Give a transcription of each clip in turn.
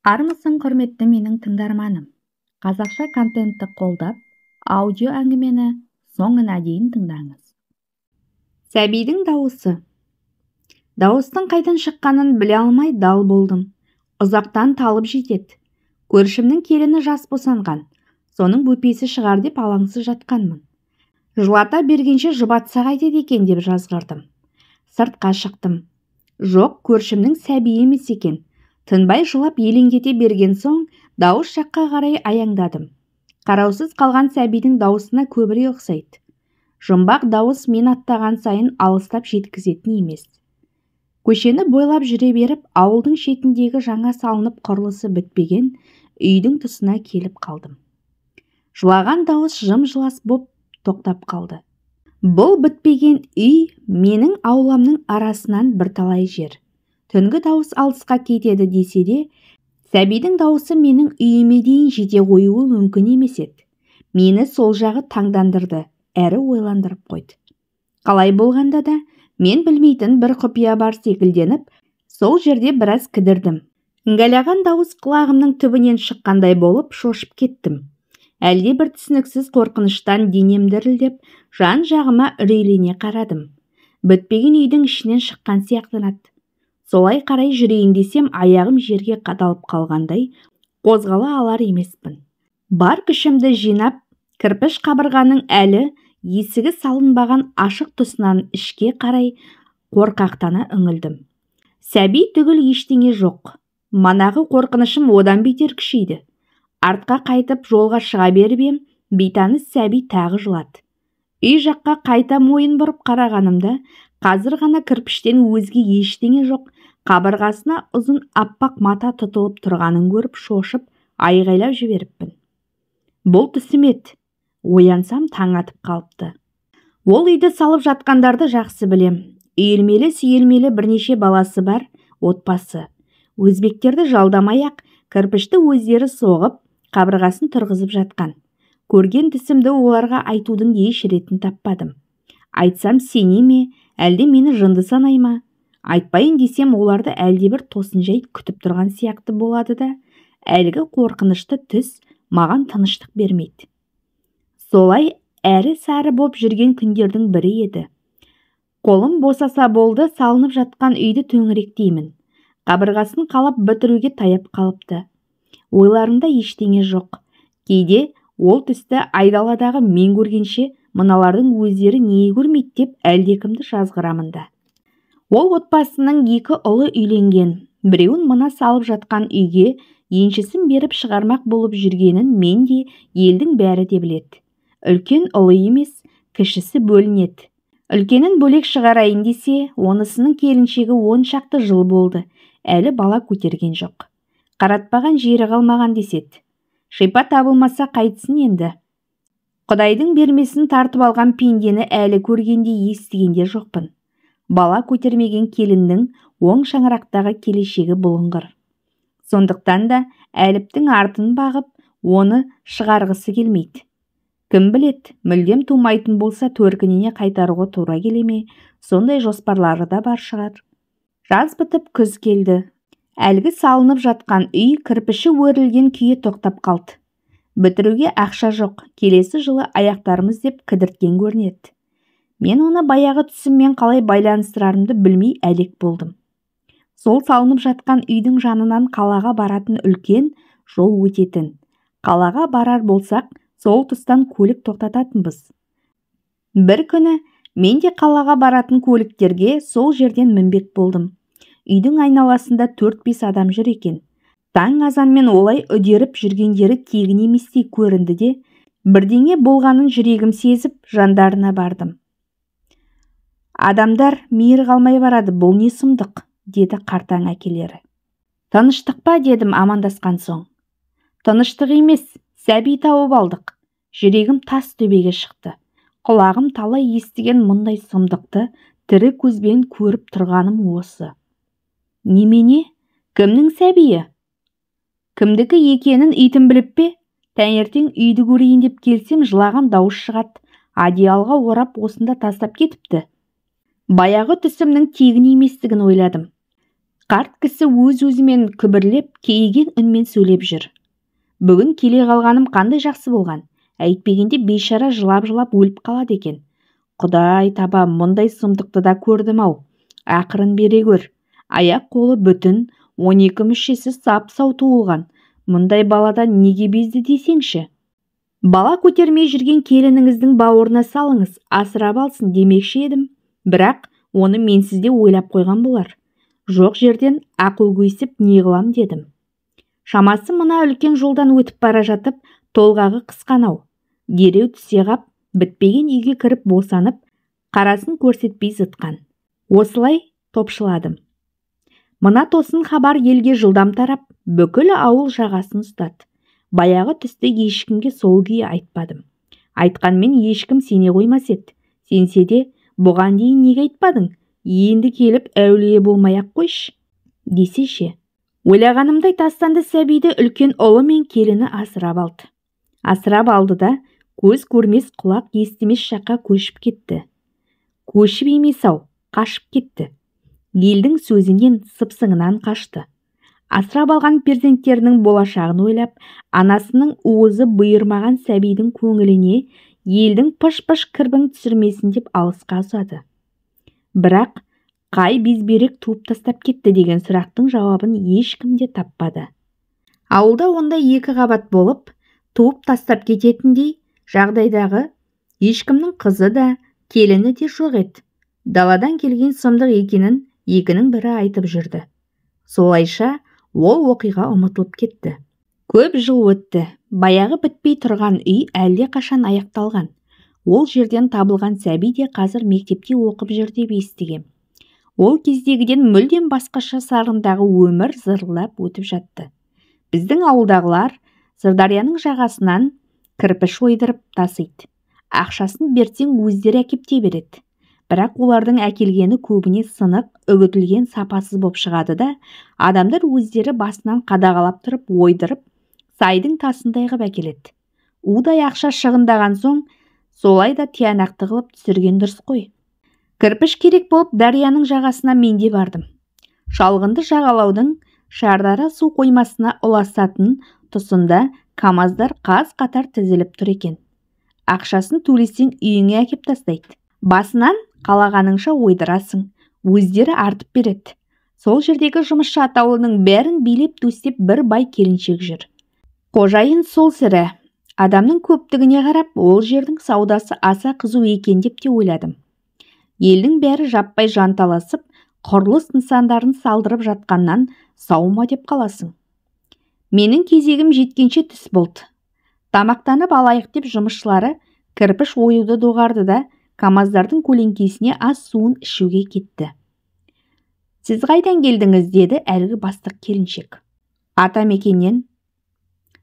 Армысың, құрметті менің тыңдарманым! Қазақша контентті қолдап, аудио әңгімені соңына дейін тыңдаңыз. Сәбидің дауысы. Дауыстың қайдан шыққанын біле алмай дал болдым. Ұзақтан талып жетеді. Көршімнің келіні жас босанған. Соның бөпесі шығар деп алаңсыз жатқанмын. Жылата бергенше жұбатса қайтеді екен деп жазғырдым. Сыртқа шықтым. Жоқ, көршімнің сәбиі емес екен. Тынбай жылап елеңдете берген соң, дауыс жаққа қарай аяңдадым. Қараусыз қалған сәбидің дауысына көбірек ұқсайды. Жұмбақ дауыс мен аттаған сайын алыстап жеткізетін емес. Көшені бойлап жүре беріп, ауылдың шетіндегі жаңа салынып құрылысы бітпеген үйдің тұсына келіп қалдым. Жылаған дауыс жым-жылас боп тоқтап қалды. Бұл бітпеген үй менің ауламның арасынан бірталай жер. Түнгі дауыс алысқа кетеді десе де, сәбидің дауысы менің үйіме дейін жете қоюы мүмкін емес еді. Мені сол жағы таңдандырды, әрі ойландырып қойды. Қалай болғанда да, мен білмейтін бір құпия бар секілденіп, сол жерде біраз кідірдім. Іңгәлаған дауыс құлағымның түбінен шыққандай болып шошып кеттім. Әлде бір түсініксіз қорқыныштан денем дірілдеп, жан-жағыма үрейлене қарадым. Бітпеген үйдің ішінен шыққан сияқтанады. Солай қарай жүрейін десем, аяғым жерге қадалып қалғандай, қозғала алар емеспін. Бар күшімді жинап, кірпіш қабырғаның әлі есігі салынбаған ашық тұсынан ішке қарай қорқақтана үңілдім. Сәби түгіл ештеңе жоқ. Манағы қорқынышым одан бетер күшейді. Артқа қайтып жолға шыға беріп ем, бейтаныс сәби тағы жылады. Үй жаққа қайта мойын бұрып қарағанымда, қазір ғана кірпіштен өзге ештеңе жоқ, қабырғасына ұзын аппақ мата тұтылып тұрғанын көріп шошып, айғайлап жіберіппін. Бұл түсім еді. Оянсам таң атып қалыпты. Ол үйді салып жатқандарды жақсы білем. Үйелмелі-сүйелмелі бірнеше баласы бар отбасы. Өзбектерді жалдамай-ақ кірпішті өздері соғып, қабырғасын тұрғызып жатқан. Көрген түсімді оларға айтудың еш ретін таппадым. Айтсам сене ме, әлде мені жынды санай ма? Айтпайын десем, оларды әлдебір тосын жайт күтіп тұрған сияқты болады да, әлгі қорқынышты түс маған тыныштық бермейді. Солай әрі сары боп жүрген күндердің бірі еді. Қолым босаса болды, салынып жатқан үйді төңіректеймін. Қабырғасын қалап бітіруге таяп қалыпты. Ойларында ештеңе жоқ. Кейде ол түсті айдаладағы мен көргенше мыналардың өздері не көрмейді деп әлдекімді жазғырамын да. Ол отбасының екі ұлы үйленген, біреуін мына салып жатқан үйге еншісін беріп шығармақ болып жүргенін мен де елдің бәрі де біледі. Үлкен ұлы емес, кішісі бөлінеді. Үлкенін бөлек шығарайын десе, онысының келіншегі 10 шақты жыл болды, әлі бала көтерген жоқ. Қаратпаған жері қалмаған деседі. Шипа табылмаса қайтсын енді. Құдайдың бермесін тартып алған пендені әлі көргенде естігенде жоқпын. Бала көтермеген келіннің оң шаңырақтағы келешегі бұлыңғыр. Сондықтан да Әліптің артын бағып, оны шығарғысы келмейді. Кім білет, мүлдем тумайтын болса төркініне қайтаруға тура келе ме, сондай жоспарлары да бар шығар. Жаз бітіп күз келді. Әлгі салынып жатқан үй кірпіші өрілген күйі тоқтап қалды. Бітіруге ақша жоқ, келесі жылы аяқтарымыз деп кідірткен көрінеді. Мен оны баяғы түсіммен қалай байланыстырарымды білмей әлек болдым. Сол салынып жатқан үйдің жанынан қалаға баратын үлкен жол өтетін. Қалаға барар болсақ, сол тұстан көлік тоқтататынбыз. Бір күні мен де қалаға баратын көліктерге сол жерден мінбек болдым. Үйдің айналасында 4-5 адам жүр екен. Таң азанмен олай үдеріп жүргендері тегін еместей көрінді де, бірдеңе болғанын жүрегім сезіп, жандарына бардым. Адамдар мейір қалмай барады, бұл не сұмдық, деді қартаң әкелері. Тыныштық па, дедім амандасқан соң. Тыныштық емес, сәби тауып алдық. Жүрегім тас төбеге шықты. Құлағым талай естіген мұндай сұмдықты тірі көзбен көріп тұрғаным осы. Немене? Кімнің сәбиі? Кімдікі екенін итім біліп пе? Таңертең үйді көрейін деп келсем, жылаған дауыс шығады. Одеялға орап осында тастап кетіпті. Баяғы түсімнің тегін еместігін ойладым. Қарт кісі өз-өзімен күбірлеп, кейіген үнмен сөйлеп жүр. Бүгін келе қалғаным қандай жақсы болған. Әйтпегенде бейшара жылап-жылап өліп қалады екен. Құдай таба, мұндай сұмдықты да көрдім-ау. Ақырын бере көр. Аяқ қолы бүтін, 12 мүшесі сап-сау туылған. Мұндай баладан неге безді десеңші? Бала көтермей жүрген келініңіздің бауырына салыңыз, асырап алсын демекші едім. Бірақ оны менсіз де ойлап қойған болар. Жоқ жерден ақылгөйсіп не қылам дедім. Шамасы мына үлкен жолдан өтіп бара жатып, толғағы қысқан-ау. Дереу түсе қап, бітпеген үйге кіріп босанып, қарасын көрсетпей зытқан. Осылай топшыладым. Мына тосын хабар елге жылдам тарап, бүкіл ауыл жағасын ұстады. Баяғы түсті ешкімге сол күйі айтпадым. Айтқанмен ешкім сене қоймас еді. Сенсе де, бұған дейін неге айтпадың? Енді келіп әулие болмай-ақ қойшы, десе ше. Ойлағанымдай тастанды сәбиді үлкен ұлы мен келіні асырап алды. Асырап алды да, көз көрмес құлақ естімес жаққа көшіп кетті. Көшіп емес-ау, қашып кетті. Елдің сөзінен, сыпсыңынан қашты. Асырап алған перзенттерінің болашағын ойлап, анасының уызы бұйырмаған сәбидің көңіліне елдің пыш-пыш кірбің түсірмесін деп алысқа ұзады. Бірақ қай безберек туып тастап кетті деген сұрақтың жауабын ешкім де таппады. Ауылда ондай екі қабат болып, туып тастап кететіндей жағдайдағы ешкімнің қызы да, келіні де жоқ еді. Даладан келген сұмдық екенін екінің бірі айтып жүрді. Солайша ол оқиға ұмытылып кетті. Көп жыл өтті. Баяғы бітпей тұрған үй әлде қашан аяқталған. Ол жерден табылған сәби де қазір мектепте оқып жүр деп естігем. Ол кездегіден мүлдем басқаша сарындағы өмір зырлап өтіп жатты. Біздің ауылдағылар Сырдарияның жағасынан кірпіш ойдырып тасиды. Ақшасын берсең өздері әкеп те береді. Бірақ олардың әкелгені көбіне сынық, үгітілген сапасыз боп шығады да, адамдар өздері басынан қадағалап тұрып ойдырып, сайдың тасындай қып әкеледі. Удай ақша шығындаған соң, солай да тиянақты қылып түсірген дұрыс қой. Кірпіш керек болып дарияның жағасына мен де бардым. Шалғынды жағалаудың Шардара су қоймасына ұласатын тұсында камаздар қаз-қатар тізіліп тұр екен. Ақшасын төлесең үйіңе әкеп тастайды. Басынан қалағаныңша ойдырасың, өздері артып береді. Сол жердегі жұмысшы атаулының бәрін билеп төстеп бір бай келіншек жүр. Қожайын сол сірі. Адамның көптігіне қарап, ол жердің саудасы аса қызу екен деп те ойладым. Елдің бәрі жаппай жанталасып, құрылыс нысандарын салдырып жатқаннан сау ма деп қаласың. Менің кезегім жеткенше түс болды. Тамақтанып алайық деп жұмысшылары кірпіш оюды доғарды да, камаздардың көлеңкесіне ас суын ішуге кетті. Сіз қайдан келдіңіз, деді әлгі бастық келіншек. Атамекеннен.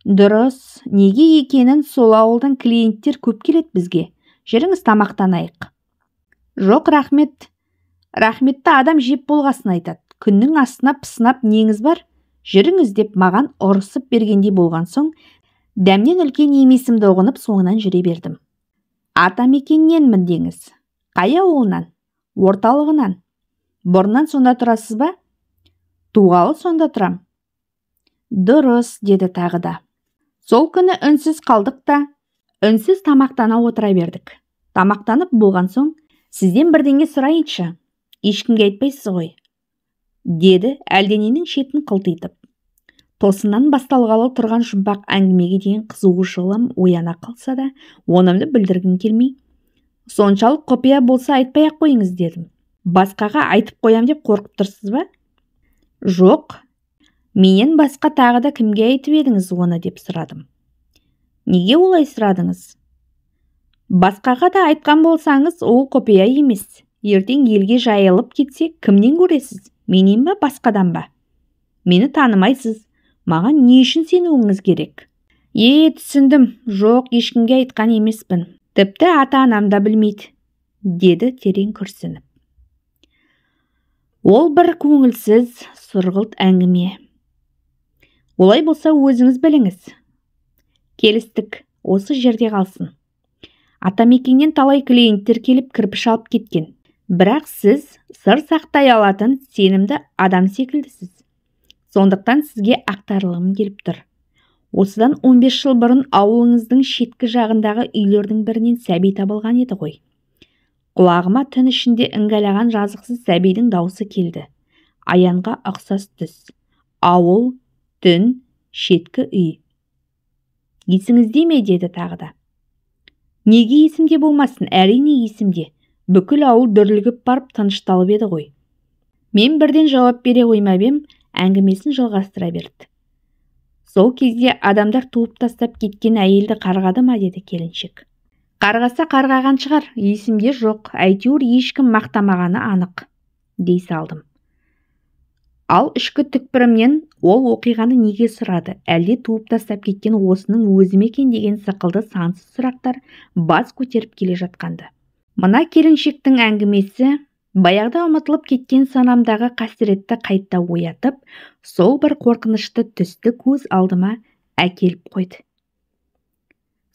Дұрыс, неге екенін сол ауылдан клиенттер көп келеді бізге. Жүріңіз тамақтанайық. Жоқ, рахмет. Рахметті адам жеп болғасын айтады. Күннің астына пысынап неңіз бар? Жүріңіз деп маған ұрысып бергендей болған соң, дәмнен үлкен емесімді ұғынып соңынан жүре бердім. Атамекенненмін деңіз. Қай ауылынан? Орталығынан. Бұрыннан сонда тұрасыз ба? Туғалы сонда тұрам. Дұрыс, деді тағы да. Сол күні үнсіз қалдық та, үнсіз тамақтана отыра бердік. Тамақтанып болған соң, сізден бірдеңе сұрайыншы, ешкімге айтпайсыз ғой, деді әлдененің шетін қылтитып. Тосыннан басталғалы тұрған жұмбақ әңгімеге деген қызығушылығым ояна қалса да, онымды білдіргім келмей, соншалық құпия болса айтпай-ақ қойыңыз дедім. Басқаға айтып қоям деп қорқып тұрсыз ба? Жоқ, менен басқа тағы да кімге айтып едіңіз оны деп сұрадым. Неге олай сұрадыңыз? Басқаға да айтқан болсаңыз, ол құпия емес. Ертең елге жайылып кетсе, кімнен көресіз? Менен ба, басқадан ба? Мені танымайсыз. Маған не үшін сенуіңіз керек? Түсіндім. Жоқ, ешкімге айтқан емеспін. Тіпті ата-анам да білмейді, деді терең күрсініп. Ол бір көңілсіз, сұрғылт әңгіме. Олай болса өзіңіз біліңіз. Келістік, осы жерде қалсын. Атамекеннен талай клиенттер келіп кірпіш алып кеткен. Бірақ сіз сыр сақтай алатын сенімді адам секілдісіз. Сондықтан сізге ақтарылғым келіп тұр. Осыдан 15 жыл бұрын ауылыңыздың шеткі жағындағы үйлердің бірінен сәби табылған еді ғой. Құлағыма түн ішінде іңгәлаған жазықсыз сәбидің даусы келді. Аянға ұқсас түс. Ауыл, түн, шеткі үй. Есіңізде ме, деді тағы да. Неге есімде болмасын, әрине есімде. Бүкіл ауыл дүрлігіп барып тынышталып еді ғой. Мен бірден жауап бере қоймап ем, әңгімесін жалғастыра берді. Сол кезде адамдар туып тастап кеткен әйелді қарғады ма, деді келіншек. Қарғаса қарғаған шығар, есімде жоқ, әйтеуір ешкім мақтамағаны анық, дей салдым. Ал ішкі түкпірімнен ол оқиғаны неге сұрады, әлде туып тастап кеткен осының өзі ме екен деген сықылды сансыз сұрақтар бас көтеріп келе жатқанды. Мына келіншектің әңгімесі баяғыда ұмытылып кеткен санамдағы қасіретті қайта оятып, сол бір қорқынышты түсті көз алдыма әкеліп қойды.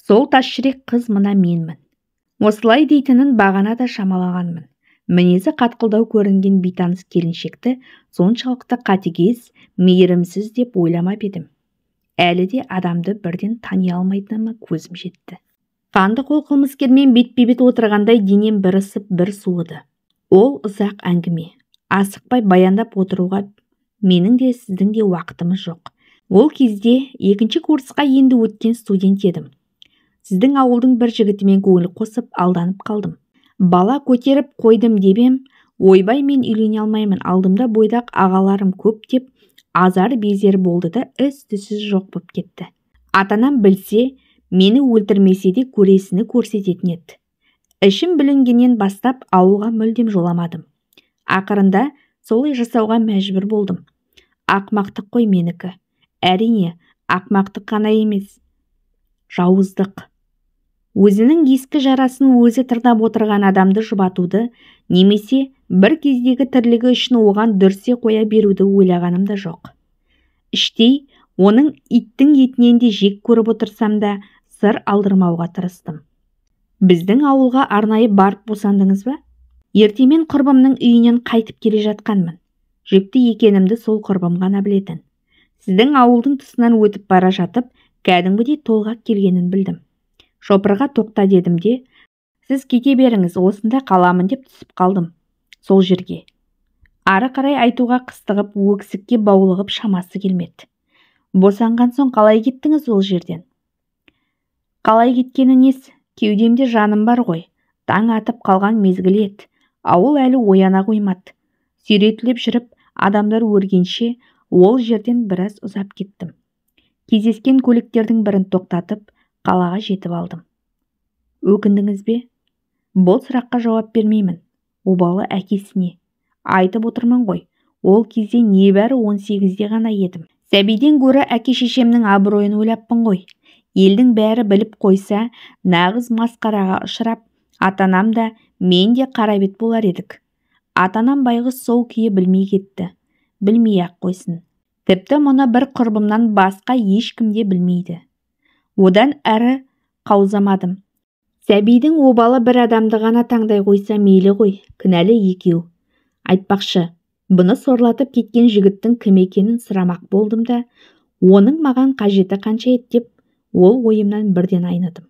Сол тас жүрек қыз мына менмін. Осылай дейтінін бағана да шамалағанмын. Мінезі қатқылдау көрінген бейтаныс келіншекті соншалықты қатыгез, мейірімсіз деп ойламап едім. Әлі де адамды бірден тани алмайтыныма көзім жетті. Қанды қол қылмыскермен бетпе-бет отырғандай денем бір ысып, бір суыды. Ол ұзақ әңгіме. Асықпай баяндап отыруға менің де сіздің де уақытымыз жоқ. Ол кезде екінші курсқа енді өткен студент едім. Сіздің ауылдың бір жігітімен көңіл қосып алданып қалдым. Бала көтеріп қойдым деп ем, ойбай мен үйлене алмаймын, алдымда бойдақ ағаларым көп деп азар безер болды да із-түссіз жоқ боп кетті. Ата-анам білсе, мені өлтірмесе де көресіні көрсететін еді. Ішім бүлінгеннен бастап ауылға мүлдем жоламадым. Ақырында солай жасауға мәжбүр болдым. Ақмақтық қой менікі. Әрине, ақмақтық қана емес, жауыздық. Өзінің ескі жарасын өзі тырнап отырған адамды жұбатуды, немесе бір кездегі тірлігі үшін оған дүрсе қоя беруді ойлағаным да жоқ. Іштей оның иттің етінен де жек көріп отырсам да сыр алдырмауға тырыстым. Біздің ауылға арнайы барып босандыңыз ба? Ертемен құрбымның үйінен қайтып келе жатқанмын. Жүкті екенімді сол құрбым ғана білетін. Сіздің ауылдың тұсынан өтіп бара жатып, кәдімгідей толғақ келгенін білдім. Шопырға тоқта дедім де, сіз кете беріңіз, осында қаламын деп түсіп қалдым сол жерге. Ары қарай айтуға қыстығып, өксікке баулығып шамасы келмеді. Босанған соң қалай кеттіңіз ол жерден? Қалай кеткені несі? Кеудемде жаным бар ғой. Таң атып қалған мезгіл еді. Ауыл әлі ояна қоймады. Сүйретіліп жүріп, адамдар өргенше ол жерден біраз ұзап кеттім. Кездескен көліктердің бірін тоқтатып, қалаға жетіп алдым. Өкіндіңіз бе? Бұл сұраққа жауап бермеймін. Обалы әкесіне. Айтып отырмын ғой, ол кезде небәрі 18-де ғана едім. Сәбиден гөрі әке-шешемнің абыройын ойлаппын ғой. Елдің бәрі біліп қойса, нағыз масқараға ұшырап, ата-анам да, мен де қарабет болар едік. Ата-анам байғұс сол күйі білмей кетті. Білмей-ақ қойсын. Тіпті мұны бір құрбымнан басқа ешкім де білмейді. Одан әрі қаузамадым. Сәбидің обалы бір адамды ғана таңдай қойса мейлі ғой, кінәлі екеу. Айтпақшы, бұны сорлатып кеткен жігіттің кім екенін сұрамақ болдым да, оның маған қажеті қанша еді деп ол ойымнан бірден айныдым.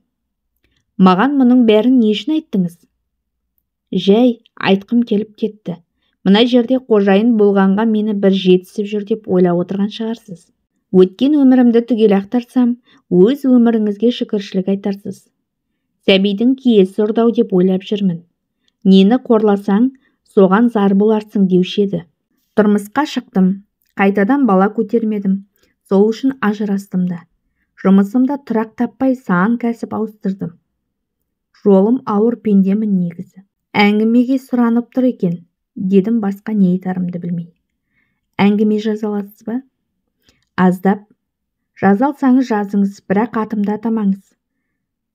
Маған мұның бәрін не үшін айттыңыз? Жай, айтқым келіп кетті. Мына жерде қожайын болғанға мені бір жетісіп жүр деп ойлап отырған шығарсыз. Өткен өмірімді түгел ақтарсам, өз өміріңізге шүкіршілік айтарсыз. Сәбидің киесі ұрдау деп ойлап жүрмін. Нені қорласаң, соған зар боларсың деуші еді. Тұрмысқа шықтым, қайтадан бала көтермедім, сол үшін ажырастым да. Жұмысымда тұрақ таппай сан кәсіп ауыстырдым. Жолым ауыр пендемін негізі. Әңгімеге сұранып тұр екен, дедім басқа не айтарымды білмей. Әңгіме жаза аласыз ба? Аздап. Жаза алсаңыз жазыңыз, бірақ атымды атамаңыз.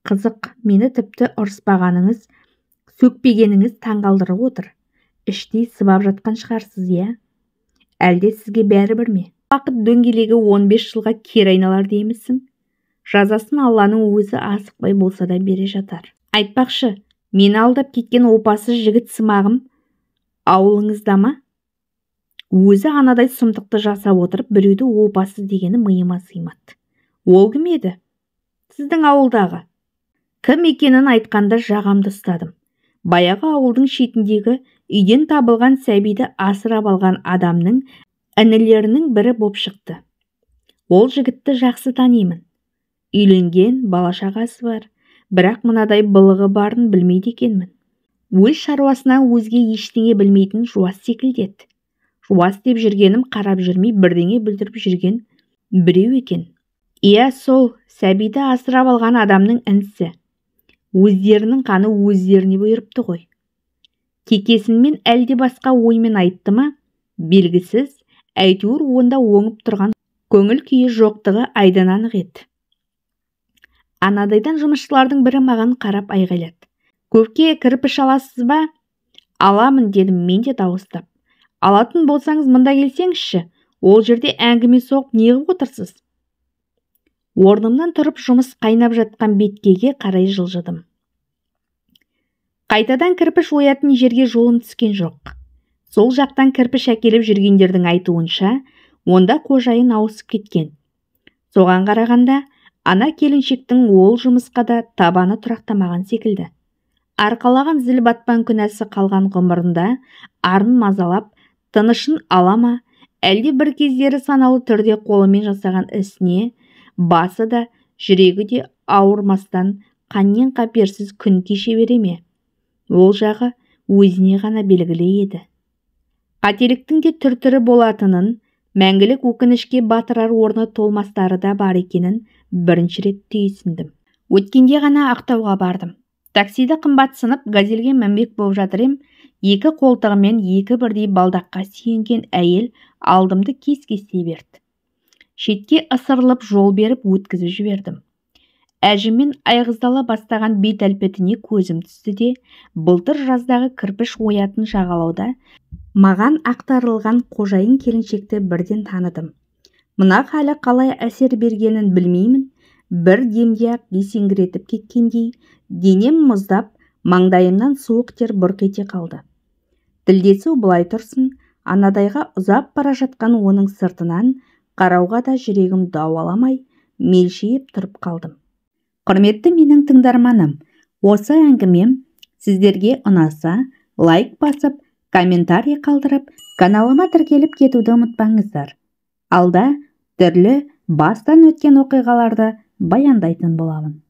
Қызық, мені тіпті ұрыспағаныңыз, сөкпегеніңіз таңғалдырып отыр. Іштей сыбап жатқан шығарсыз, иә? Әлде сізге бәрібір ме? Уақыт дөңгелегі 15 жылға кері айналар деймісің? Жазасын Алланың өзі асықпай болса да бере жатар. Айтпақшы, мені алдап кеткен опасыз жігіт сымағым Ауылыңызда ма? Өзі анадай сұмдықты жасап отырып, біреуді опасыз дегені миыма сыймады. Ол кім еді? Сіздің ауылдағы. Кім екенін айтқанда жағамды ұстадым. Баяғы ауылдың шетіндегі үйден табылған сәбиді асырап алған адамның інілерінің бірі боп шықты. Ол жігітті жақсы танимын. Үйленген, бала-шағасы бар, бірақ мынадай былығы барын білмейді екенмін. Өз шаруасынан өзге ештеңе білмейтін жуас секілді еді. Жуас деп жүргенім қарап жүрмей бірдеңе бүлдіріп жүрген біреу екен. Иә, сол сәбиді асырап алған адамның інісі. Өздерінің қаны өздеріне бұйырыпты ғой. Кекесінмен әлде басқа оймен айтты ма, белгісіз, әйтеуір онда оңып тұрған көңіл күйі жоқтығы айдан анық еді. Анадайдан жұмысшылардың бірі маған қарап айғайлады. Көпке кірпіш аласыз ба? Аламын, дедім мен де дауыстап. Алатын болсаңыз мында келсеңізші, ол жерде әңгіме соғып неғып отырсыз? Орнымнан тұрып жұмыс қайнап жатқан беткейге қарай жылжыдым. Қайтадан кірпіш оятын жерге жолым түскен жоқ. Сол жақтан кірпіш әкеліп жүргендердің айтуынша, онда қожайын ауысып кеткен. Соған қарағанда, ана келіншектің ол жұмысқа да табаны тұрақтамаған секілді. Арқалаған зіл батпан күнәсі қалған ғұмырында арын мазалап, тынышын ала ма, әлде бір кездері саналы түрде қолымен жасаған ісіне басы да, жүрегі де ауырмастан қаннен қаперсіз күн кеше бере ме? Ол жағы өзіне ғана белгілі еді. Қателіктің де түр-түрі болатынын, мәңгілік өкінішке батырар орны толмастары да бар екенін бірінші рет түйсіндім. Өткенде ғана Ақтауға бардым. Таксиді қымбатсынып, газельге мінбек болып жатыр ем, екі қолтығымен екі бірдей балдаққа сүйенген әйел алдымды кес-кестей берді. Шетке ысырылып жол беріп өткізіп жібердім. Әжіммен айғыздала бастаған бет әлпетіне көзім түсті де, былтыр жаздағы кірпіш оятын жағалауда маған ақтарылған қожайын келіншекті бірден таныдым. Мына халі қалай әсер бергенін білмеймін, бір демде-ақ есеңгіретіп кеткендей, денем мұздап, маңдайымнан суық тер бұрқ ете қалды. Тілдесу былай тұрсын, анадайға ұзап бара жатқан оның сыртынан қарауға да жүрегім дауаламай, мелшиіп тұрып қалдым. Құрметті менің тыңдарманым, осы әңгімем сіздерге ұнаса, лайк басып, комментарий қалдырып, каналыма тіркеліп кетуді ұмытпаңыздар. Алда түрлі бастан өткен оқиғаларды баяндайтын боламын.